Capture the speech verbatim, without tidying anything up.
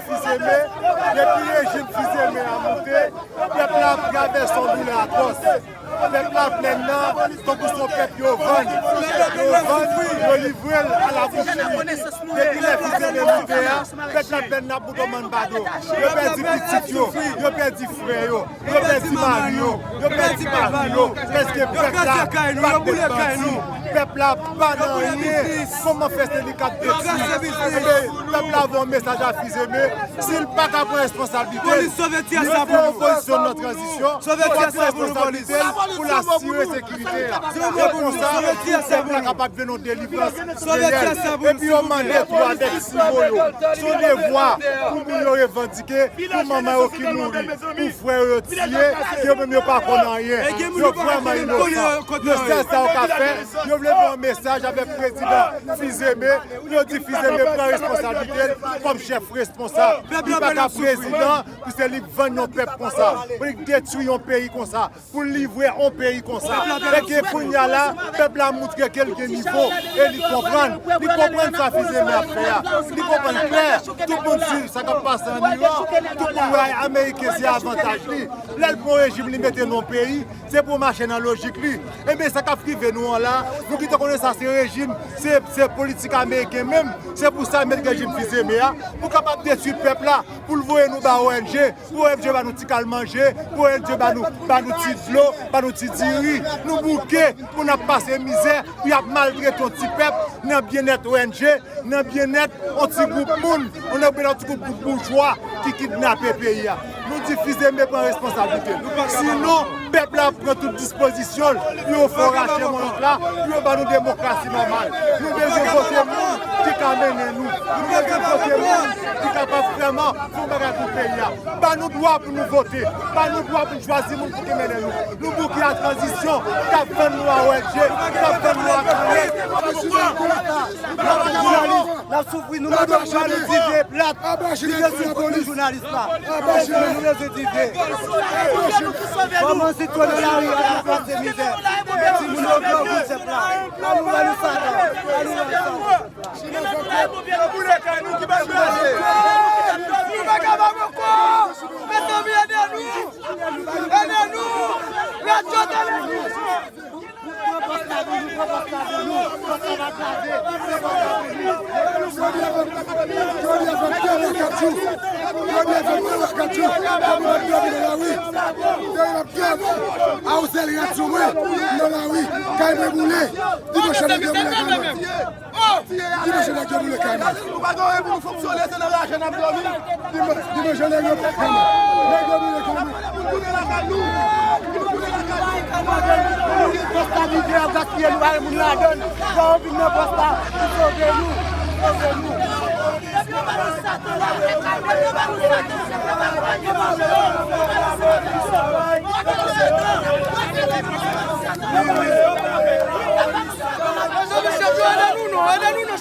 Fizeme, depi rejim Fizeme a moute, pèp la ap travèse yon doulè atwòs. Pèp la plèn nan, tankou se yon pèp yo vann. Yo vann, yo livre l a la bouchri. Depi lè Fizeme moute a, pèp la plèn nan ap moute mann bado. Yo pèdi pitit yo, yo pèdi frè yo. Yo pèdi mari yo, yo pèdi mari yo, paske pèp la pa t met bandi, pèp la pa nan anyen. Kòman fè se li k ap detwi? Ebyen, pèp la voye yon mesaj a Fizeme, si l pa ka pran responsablite l, li fè opozisyon nan tranzisyon, pou l pran responsablite l, pou l asire sekirite a. Se konsa, pou pèp la kapab jwenn yon delivrans reyèl. Epi yo mande tou avèk simo yo, se yon devwa pou moun yo revandike, pou manman yo ki mouri, pou frè yo yo tiye, ke yo menm yo pa konn anyen. Yo vrèman inosan. Yo sèl sa yo ka fè, yo vle voye yon mesaj avèk prezidan Fizeme, pou yo di Fizeme pran responsablite l kòm chèf responsab. Li pa ka prezidan pou se li k vann yon pèp konsa, pou li k detwi yon peyi konsa, pou l livre yon peyi konsa. Ebyen kounye a la, pèp la moutre ke l gen nivo e li konprann. Li konprann sa Fizeme ap fè a. Li konprann klè. Tout moun swiv sa k ap pase ann Iran. Tout moun wè Ameriken se avantaj li. Lè l pran yon rejim, li mete nan yon peyi, se pou mache nan lojik li. Ebyen, sa k ap rive nou an la, nou gentan konnen sa se rejim, se, se politik ameriken menm. Se pou sa yo met rejim Fizeme a, pou kapab detwi pèp la, pou l voye nou ba O N G, pou O N G ba nou ti kal manje, pou O N G ba nou, ba nou ti dlo, ba nou ti diri. Nou bouke pou n ap pase mizè, pou y ap maltrete yon ti pèp nan byennèt O N G, nan byennèt yon ti gwoup moun, yon nan byennèt yon ti gwoup boujwa ki kidnape peyi a. Nou di Fizeme pran responsablite l. Sinon, pèp la ap pran tout dispozisyon l pou yo fè yon rache manyak la, pou yo ba nou demokrasi nòmal. Nou bezwen vote moun ki ka mennen nou. Nou bezwen vote moun ki kapab vrèman fè yon bagay pou peyi a. Ba nou dwa pou nou vote. Ba nou dwa pou n chwazi moun pou ki mennen nou. Nou bouke a tranzisyon k ap vann nou a O N G, k ap vann nou a Karen. Jounalis, n ap soufri, nou mande pou nou di vye plat. Di vye soufri pou jounalis la. Nou bezwen di vye. Kòman si tou nan lari a, n ap pase mizè? Timoun yo grangou sèp la. Ba nou, ba nou sa, ba nou, ba nou sa. Mezanmi, ede nou! Ede nou! Radyo Tele! Jodi a fè trè kat jou. Jodi a fè trè kat jou. Depi n ap dòmi nan lari. Depi n ap dòmi. Awouzèl rat sou mwen. Nan lari. Kay mwen boule. Dimanch nèg yo boule kay mwen. Dimanch nèg yo boule kay mwen. Nou pa gen anyen pou nou fonksyone, se nan raje n ap dòmi. Dimanch, dimanch nèg yo boule kay mwen. Nèg yo boule kay mwen. Moun tounen lakay nou. Moun tounen lakay nou. Pòs la vide, y ap gaspiye, nou pa gen moun ladan l. Fò yo vin nan pòs la pou sove nou. Sove nou. Ede nou non, ede nou non.